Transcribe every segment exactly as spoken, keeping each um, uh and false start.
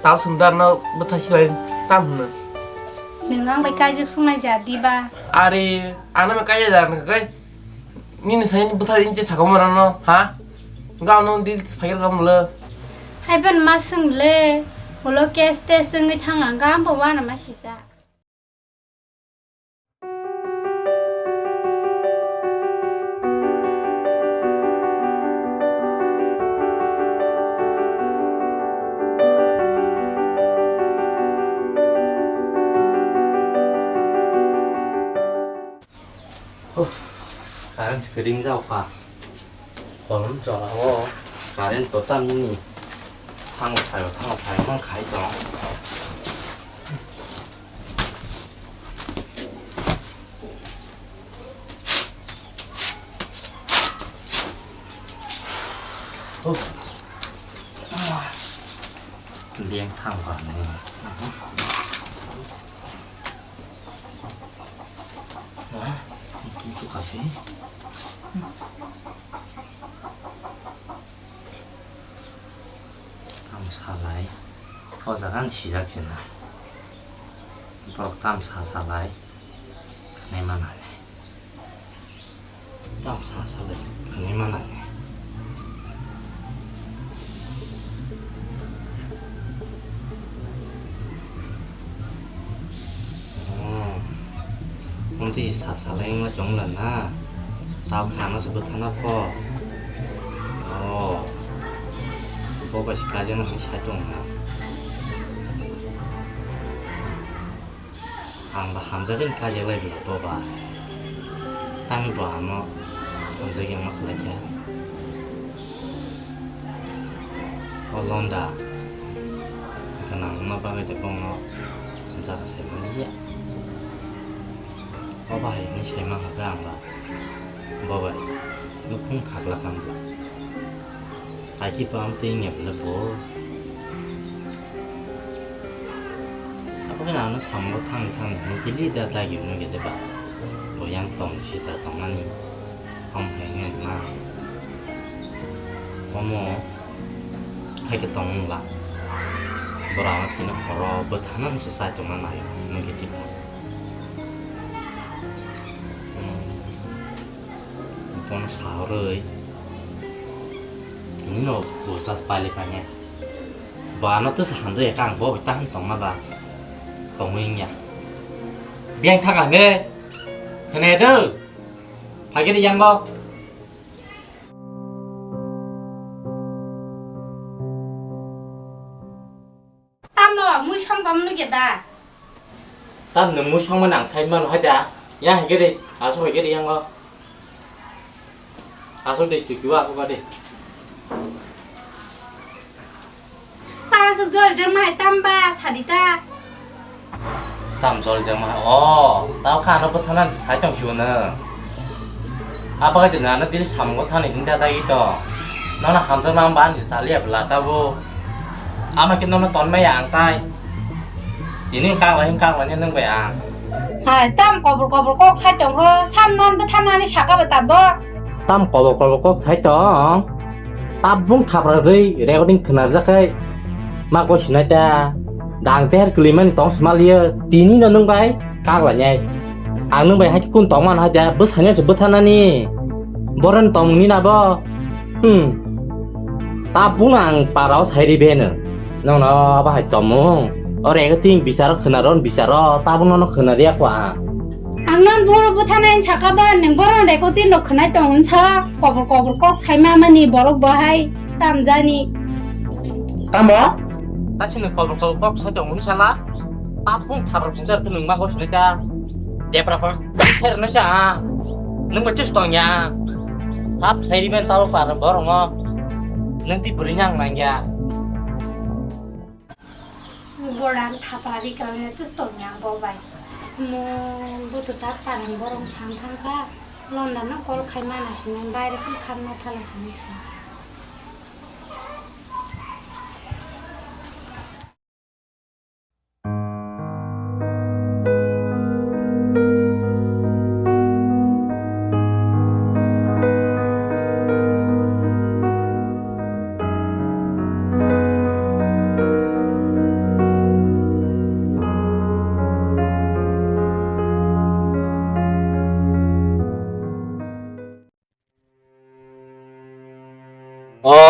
Tao sumdar no bwtha silai tam hwnwi. Nwng ang bai kaijak sungnai ja diba? Are, ano me kaijak da nang kai. Nini sai ni bwtha inche thakam mara no, ha? Gam no di phagir gam le. Hai ban ma sung le. Ulo case test wngwi thang ang gam bo wana ma sisa. Current se kwrwi wng jak kha. Kolom jora o current bo tamni thango phaio, thango phaio man khai tong. Liang thang ba nai. Ah, itu kafe. Tam salai. O jaga ni sijak se na. Borok tam sa salai. Khanai mana ne. Tam sa salai. Khanai mana ne. Oh. Amtwi sa salai wngma chong la na. Tao khana se bwthana pho. Oh. Bo bai se kajana hai sai tong na. Ang ba hamjagwi kajak lai bo bo ba. Tamo bo ano hamjagwi wngma khlai kha. O londa gwnang wngma bagwi de bono hamjaga sai mani ya. O bahai hinwi sai mankha khe ang ba bo bai nukhung khakla kha ang ba. Aki pam tei nya bwle bo. Abo khe ano samungo thang thang hinwi khe li da dagi wngwi khe de ba. Bo yang tong si ta tongmani. Ham hai nge ma. Omo hai khe tong wngla. Bora ano tini horo bwthana se sai tongma nai hinwi khe thik. Hmm. Bono sahorwi tini no ulta pailai painai. Bo ano twsa hamjak ya kang bo bai taham tongma ba tongwi wngya. Biyang thaka hwnkhe khwnaya do. Phaikhe yango. Tamo mui song tamo nugya da? Tam nwng mui songmani ang sai mano hai da. Yang hai gede, aswk hai gede yango. Aswk de chukiwa aswk ba de. Ta aswk jol jang hai tam ba sadi ta. Tam jol jang hai. O, tao kha ano bwthanan sai tong sibo no. Apa khe nana dili samungo thani hinda dagi to. Nono hamjakna ang ban jisa liya bwla tabo. Ama khe nono tonmaya ang tai. Tini kaklai kaklai nwng bai ang. Hai, tam kobor kobor kok sai tong ro, sam non bwthanani saka ba tabo. Tam kobor kobor kok sai tong. Tabung thapra rwi recording khwnarjak khai. Ma ko sinai ta. Dang ter kliman tong smal ye. Tini no nwng bai kaklai nai. Ang nwng bai hai kun tongman hai da bwsanya se bwthanani. Boran tong ni na bo. Hmm. Tabung ang parao sai ri beno. Nono bahai tomung. O recording bisaro khwnaron bisaro tabung nono khwna riya kwa. Ang non boro bwthanai saka ba nwng boron recording no khwnai tong unsa. Kobor kobor kok sai ma mani borok bahai tamjani. Tamo? Tasi nwng kobor kobor kok sai tong unsala. Tabung thapra bungsa rwkhe nwng ma gosini ta. Debra kok ser no sa. Nwng ba chus tong ya. Hap sai riben talo par borongo. Nwng ti bwrwi nang nang ya. Boran thapari kang ya chus tong ya bo bai. Mo butu tak paran borong sang thang kha. London no call khai mana sini baire kul khan ma thala sini sini.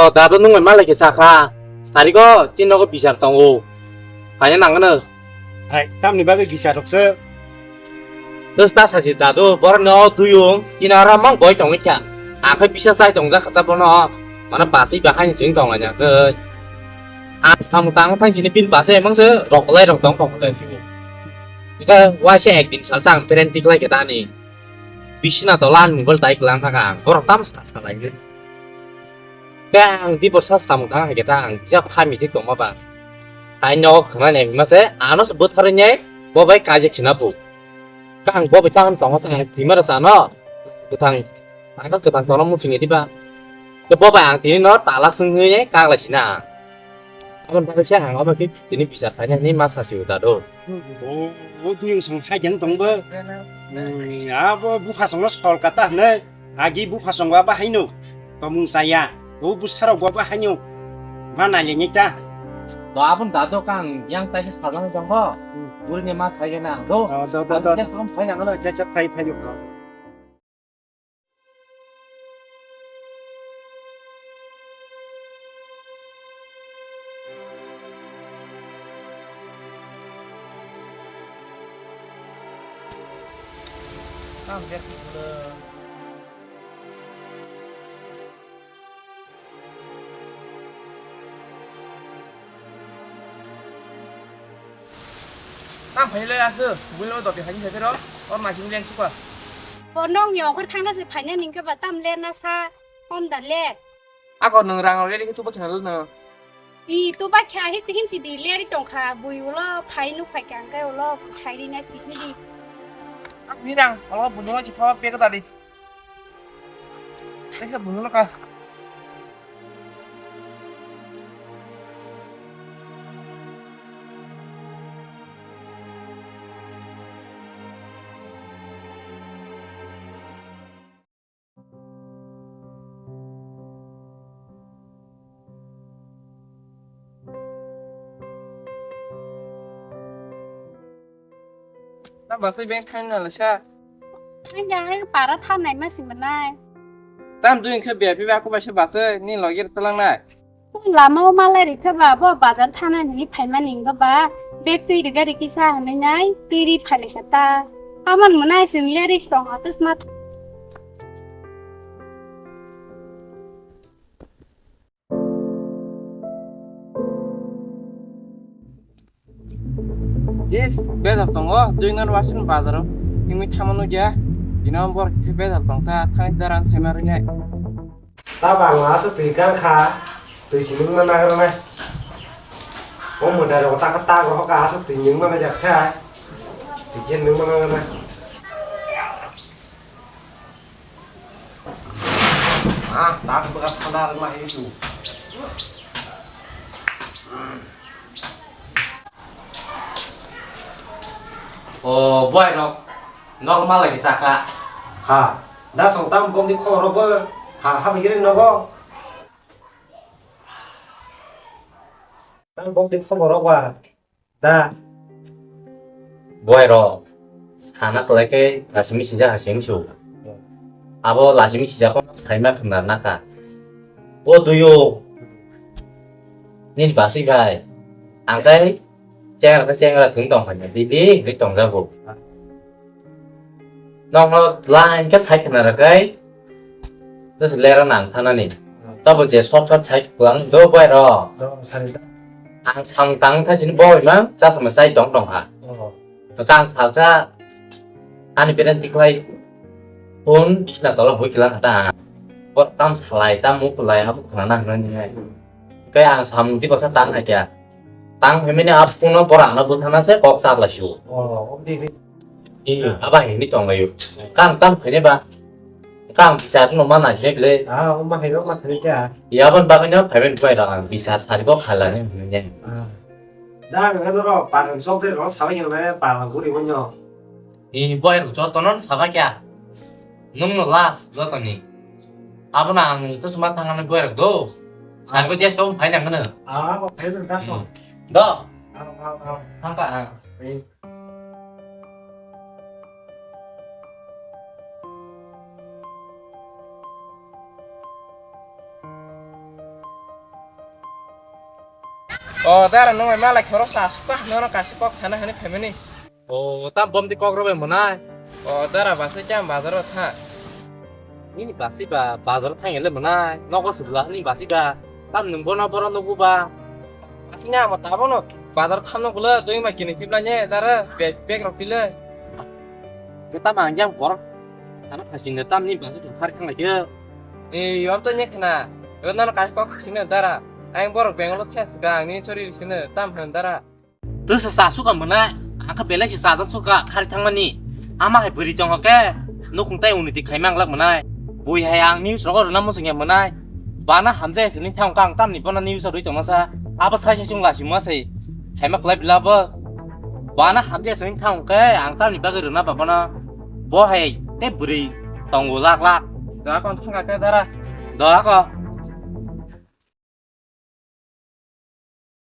O dado nwng bai malai khe sakha. Sari go chini nogo bichar tongo. Phaina nangano. Hai, tamni bagwi bichar rok se. Dos ta sasi dado borok no duyung chini aro mang boi tongwi kha. Akhe bisa chai tongjak kha ta bono. Mana basi bahai sing tong anya. Ang samung tang thang sini pin basi emang se rok lai rok tong tong ta sini. Ika waise ekdin salsa ang peren tiklai khe tani. Bisina tola ang mobile tai klang thaka ang. Borok tam sa sa lai. Khe ang di borsa samung thang hai khe ta ang kisa pha mithi tongma ba. Hai no khna ne ma se ano se bwtharwi nai bo bai kaijak sina bu. Kang bo bai tang tong sa ang tima ra sa no. Kwthang ang kwthang tono muchung di ba. Khe bo bai ang tini no talak sung ngai kak lai sina. Aboni bagwi se ang omo khe tini bichar khaina hinwi ma sa sio dado. O, o duyung song hai jeng tong bo. Hmm, abo buphasongno sol kata hwnwi. Agi buphasong ba haino. Tomung chaya. O bwsarok ba haino. Ma naileni ta. To abon dado kang yang tai se sajang jong bo. Burini ma sai gana ang do. Oh, do, do, do. Ang des rom phai nang lo. Cha, cha, phai, phai, phai. Tam phai le aswk, buino dopi haini phaikhe rw, o maising leng sukha. Bo nokni ongkhor thangna se phaina ningkhe ba tam ler na sa, hom da ler. Ako nwng rang rw le khe tubo thang rw no. I tuba kha hi tihim si di leri tong kha, bui ulo phai nuk phai kha, hwnkhe ulo sai ri na si di. Ni rang, olo buino chi pha pe ko dali. Tei khe buino ka. Ta basai beng khaina lasa. Ang ya hai para tha nai ma si manai. Tam dui khe biya piba aku baisa basai ni logi talang nai. Lama o malai rikha ba bo bazar thana ni phaima ning ba ba. Bek twi riga rikisa hanai nai twi ri phai rikha ta. Aman manai sing le rik tong atas mat. Is, bejal tongo, dui ngan wasin bazaro. Tingwi thamano gya. Dino bor khe bejal tongkha, thang daran saima rinai. Ta bangla aswk twi kang kha, twi si nungna nagra nai. O mwtai rok ta kha ta go ka aswk twi nungma nai jak kha. Twi khe nungma nagra nai. Ah, tak buka khana rma hisu. O boy rok, nok ma lagi saka. Ha, da song tam bom di khoro bo. Ha, ha bigire nogo. Tam bom di khoro ba. Da. Boy rok, sana kwlai khe lasimi sijak hasing su. Abo lasimi sijak khe saima khna nakha. O duyo. Nini basi bai. Angkai chengra khe chengra thung tong kha. Didi hingri tong jago. Nokno line khe sai khna rwkhai, just lera nang thanani. Tabo je short short sai kwlang do boy rok. Do, sari da. Ang samung tang thai sini boy mang, chasma sai tong tong ha. Oh. Tang salsa, ani beren tiklai, phone bisna tola bui kilang kha ta. Bo tam salai, tam mukulai, abo khna nang nani hai. Khe ang samung di kosa tang hai kya. Tang phaimani abo phone no borang no bwthana se kok chak lai su. Oh, obdi ni. Iya, aba hini tong layo. Kang tam khaine ba. Kang bichar no mana se le. Ah, o ma hai rok ma thani kya. Iya ban ba no phaiben bai ra ang bichar sari bo khala ni ne. Ah. Da ga do ro parang sok de ro sabai ne parang guri bo no. I boy rok joto no sabai kya. Nung no last joto ni. Abo na ang to sma thang ani boy rok do. Sari bo jes ko phai nang no. Ah, ko phai rok da so. Do. Ah, ah, ah. Thang ka ang. Eh. O dara, nwng bai malai khorok sa asuk ba, nono kaisa kok sana hwnwi phaimani. O, tam bom di kok robai mwnai. O dara, basai khe ang bazaro tha. Nini basai ba bazaro thang ele mwnai. Nogo sibla nini basai ba. Tam nwng bono boro nugu ba. Basai ni amo tabono bazaro thamno gulo doi ma kini pibla ne dara, bag, bag rok pile. Ke tam ang yang borok sana phasing de tam ni basai thang thar thang lai ke. E, yom to ne khna. Nono kaisa kok khasing ne dara. Ang borok Bangalore thai sika, ang ni chori sine tam hwn dara. Twsa cha suka mwnai, ang khe belai se chajak suka khari thangmani. Ama hai bwrwi tongkha khe nukhung tai uniti khaima ang lak mwnai. Bui hai ang news rogo rwna muchung ya mwnai. Bana hamjai se ning thang kang tamni bono news rwi tongma sa. Abo sai sai chung lasi ma sai. Khaima klai bila bo. Bana hamjai se ning thang khe ang tamni bagwi rwna ba bono. Bo hai te bwrwi tongo lak lak. Da kon thang khe dara. Da ko.